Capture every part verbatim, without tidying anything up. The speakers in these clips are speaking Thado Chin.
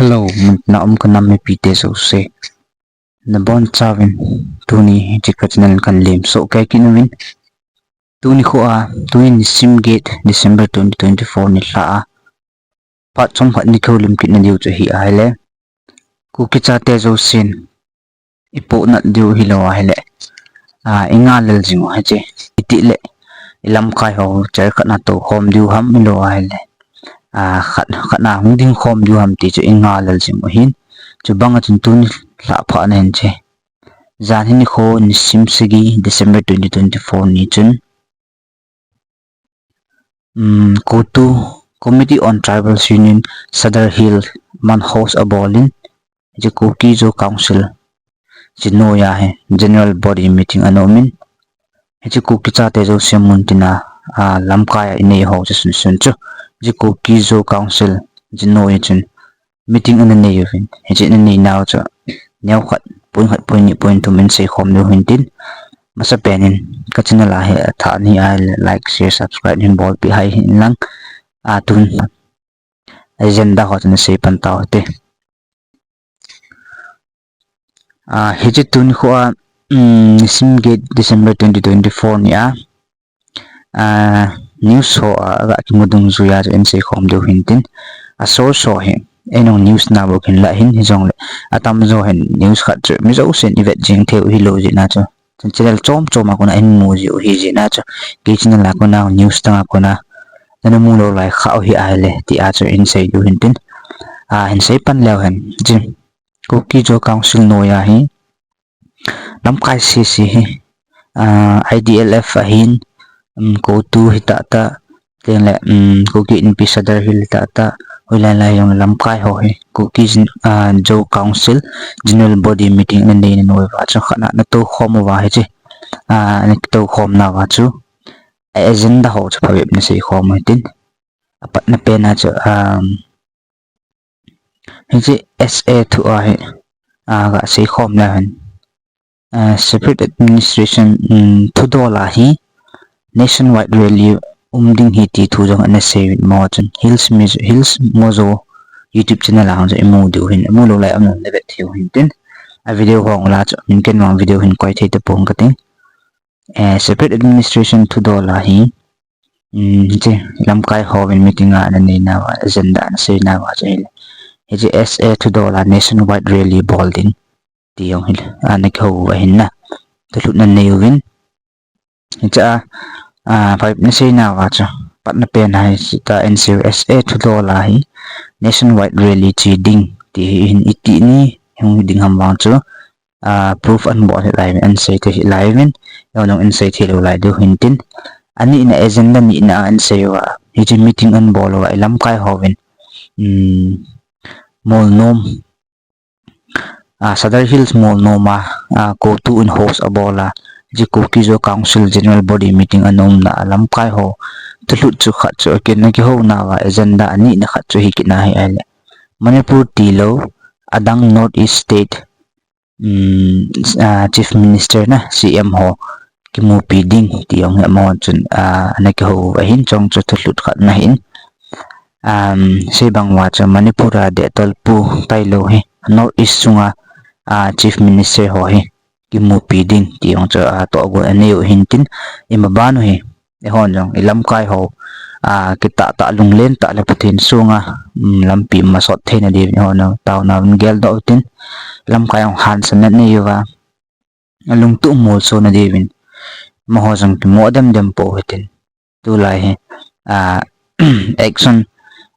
Hello, muntina um kanam mipite jouse. Nabonchauvin tuni hiche ka channel kanlem soh kei kit uvin. Tuni kho a, tuni nisim get December twenty twenty-four nilhah a phat chomkhat nei kihoulim kit nadiu chu hi ahile, Kuki chate jousen ipohnat diu hilou ahile, a, ingahlel jing u hiche, itile ilamkai ho cherkhat na toukhom diu ham hilou ahile, a, khat, khat na hung dingkhom diu ham ti chu ingahlel jing u ahin. Chubang a chun tuni lhah phat na hin che. Jan hi nikho nisim sagi December twenty twenty-four ni chun, um, COTU, Committee on Tribal Union, Sadar Hill, man host abol in, hiche Kuki Zo Council, hiche noiya hi General Body Meeting ana um in, hiche Kuki chate jouse muntina, a, lamkai a inei ho chu sunsun chu, hiche Kuki Zo Council, hiche noiya chun, meeting ana nei uvin. Hiche ana nei nau chu, neokhat, point khat, point ni, point thum in seikhom diu hintin. Masapen in, ka channel a hi athah nahi ahile, like, share, subscribe hin bolpeh hih in lang. A, tun agenda ho chu ana seipan tau hite. A, hiche tuni kho a, um, nisim get December twenty twenty-four ni a, a, news ho a, aga kimu dungjuiya chu in seikhom diu hintin. A source ho hi, einung news na bou kin la hin hijongle, atamjo hin news khat chu mi jousen ivet jing theiu hilou jeh na chu, channel chom chom a kona in mu jiu hi jeh na chu, kei channel a kona news tanga kona nana mu lou lai khah u hi ahile tia chu in sei diu hintin. A, hin seipan leu hen, hiche Kuki Zo Council noiya hi lamkai sese hi, a, I D L F ahin, um, COTU hi tahtah, tengle, um, Kuki Inpi Sadar Hill hi tahtah, hoilai lai jong lamkai ho hi Kuki, a, Zo Council General Body Meeting ana neina noiya chu khat na ana toukhom uva hiche, a, ana toukhom nauva chu agenda ho chu phabep in seikhom u hitin. Apatna pen a chu, um, hiche S A thua hi, a, ga seikhom leu hen, a, separate administration, um, thudol a hi nationwide rally um ding ahi ti thu jong ana sei uvin, amaho chun Hills Mizo, Hills Mozo YouTube channel a jong chu imu diu hin, imu lou lai a um le vet theiu hintin. A video ho la chu min ken vang video hin koi thei tapong kating. Eh, separate administration thudol a hi, um, hiche lamkai hovin meeting a ana nei nauva, agenda ana sei nauva chu hile, hiche S A thudol a nationwide rally bol ding ti jong hile, ana kihou u ahin na, thulhut ana nei uvin. Hiche a, a, phabep in sei nauva chu, patna pen a hi seta N C U S A thudol a hi nationwide rally che ding ti hi hin iti ni hung ding ham vang chu, a, proof ana bol hih lai uvin, ana sei thei hih lai uvin, eiho jong in sei thei lou lai diu hintin. Anina agenda nina a ana sei uva, hiche meeting ana bol uva, ilamkai hovin, um, Molnom, a, Sadar Hills Molnom a, a, COTU in host abol a, hiche Kuki Zo Council General Body Meeting ana umna a lamkai ho thulhut chu khat chu, ken ana kihou nauva agenda anina khat chu hi kit na hi ahile, Manipur tilou adang North East State, um, a, Chief Minister na, C M ho kimupi ding ti jong hi amaho chun, a, ana kihou u ahin, chong chu thulhut khat ana hin. Um, sei bang uva chu Manipur a dehtolpu tailou hi North East sunga, a, Chief Minister ho hi kimupi ding ti jong chu, a, tohgon anei u hintin, ima ban u hi eihon jong ilamkai ho, a, kitah tah lunglen tah le Pathen sunga, um, lampi masot theina diuvin eihon jong taona in geldoh utin, lamkai ho hansanna nei uva, alungtup molsona diuvin amaho jong kimo dem dem pou hitin. Tulai hi, a, action,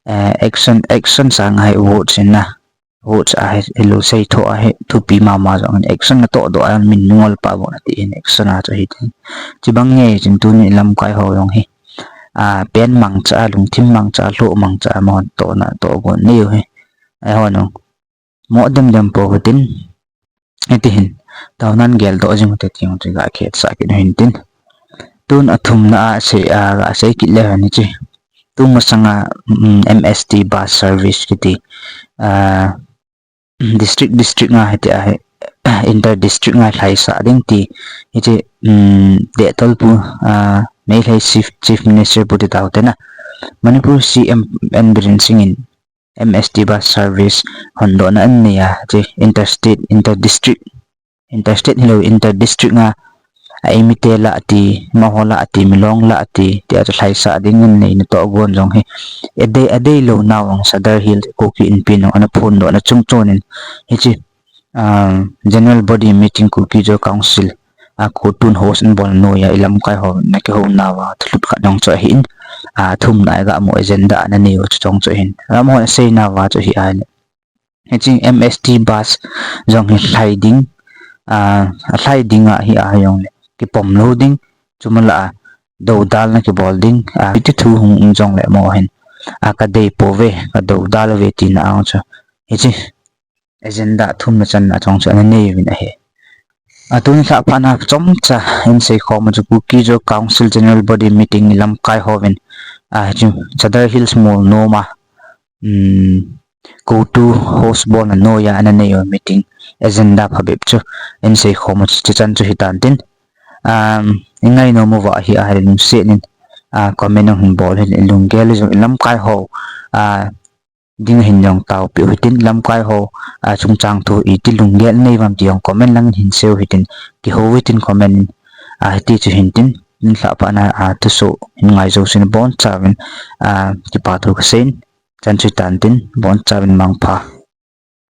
eh, action, action sanga hi vote sin na, vote a hi, hilou seitho a hi thupi mama jong hin action natoh doh a min nungol pa vo nati hin action a chu hitin. Chubang nge chun tuni lamkai ho jong hi, a, pen mangcha a, lungthim mangcha a, lhoh mangcha a, amahon tohna tohgon nei u hi, eihon jong mo dem dem pou hitin, hiti hin taona in geldoh jing ute ti jong chu ga khetsah kit u hintin. Tun athumna a sei, a, ga sei kit leu hen hiche, tumasanga, um, M S T bus service kiti, a, district district nga hitia hi, inter district nga lhaisah ding ti, hiche, um, dehtolpu, a, Meitei Chief, Chief Minister pu ti tau tena, Manipur C M N Biren Singh in M S T bus service hondohna anei a, hiche interstate, inter district, interstate hilou, inter district a, a eimite lah ati, amaho lah ati, Milong lah ati, tia chu lhaisah ding anei natoh gon jong hi adei, adei lou nau ang Sadar Hills Kuki Inpi nung ana phondohna chung chun in, hiche, ah, General Body Meeting Kuki Zo Council, ah, CoTU in host anabol noiya ilamkai ho nakihou nauva thulut khat jong chu ahin, ah, thumna a iga mu agenda ana neiu chu jong chu ahin. Amaho asei nauva chu hi ahile, hiche M S T bus jong hi lhai ding, ah, alhai ding ahi a jongle kipom lou ding, chuma lah a doudal na kibol ding, ah, hiti thu hung um jongle amaho hin, ah, kadei pouve, kadoudal uve tina ang chu, hiche agenda thumna channa jong chu ana neiuvin ahi. Ah, tuni lhah phat na chomcha in seikhom u chu Kuki Zo Council General Body Meeting ilamkai hovin, ah, hiche Sadar Hills Molnom a, um, CoTU host bolna noiya ana neiu meeting agenda phabep chu in seikhom u chu, chuchan chu hitan tin, um, ingainom uva ahi ahile lungset in, ah, comment jong hin bol in, lunggel jong ilamkai ho, ah, dinga hin jong taopeh u hitin, lamkai ho, ah, chungchang thu iti lunggel nei uvem ti jong comment langin hin seiu hitin, kihou hitin comment in, ah, hiti chu hintin, tuni lhah phat na, ah, thusoh hin ngai jouse nabonchauvin, ah, kipa thu kaseiyin, chan chu hitan tin, bonchauvin mangpha.